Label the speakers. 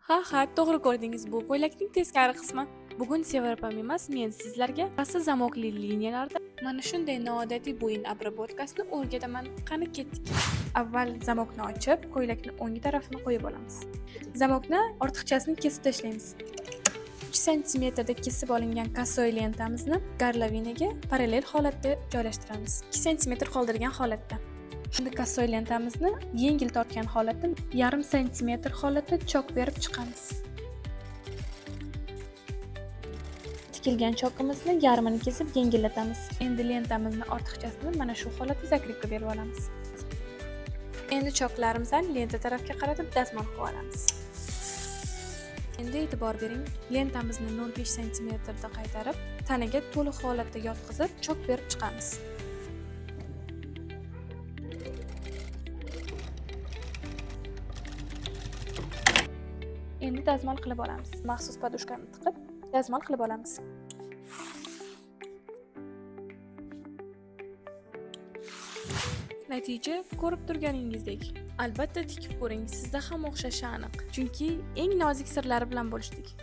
Speaker 1: Ha, to'g'ri ko'rdingiz, bu ko'ylakning teskari qismi. Bugun Sevara opam emas, men sizlarga pasti zamokli liniyalarda mana shunday noodatiy bo'yin обработкасini o'rgataman. Qani ketdik. Avval zamokni ochib, ko'ylakni o'ng tarafini qo'yib olamiz. Zamokni ortiqchasini kesib tashlaymiz. 3 santimetrda kesib olingan косой lentamizni горловинаga parallel holatda joylashtiramiz. 2 santimetr qoldirgan holatda. Endi косой lentamizni yengil tortgan holatda yarim santimetr holatda chok berib chiqamiz. Tikilgan chokimizni yarmini kesib yengillatamiz. Endi lentamizni ortiqchasini mana shu holatda закрепка berib olamiz. Endi choklarimizni lenta tarafga qaratib dazmol qilib olamiz. Endi e'tibor bering, lentamizni 0,5 santimetrda qaytarib, tanaga to'liq holatda yotqizib, chok berib chiqamiz. Endi dazmol qilib olamiz. Maxsus подушка ni tiqib, dazmol qilib olamiz. Natija ko'rib turganingizdek. Albatta tikib ko'ring, sizda ham o'xshashi aniq. Chunki eng nozik sirlari bilan bo'lishdik.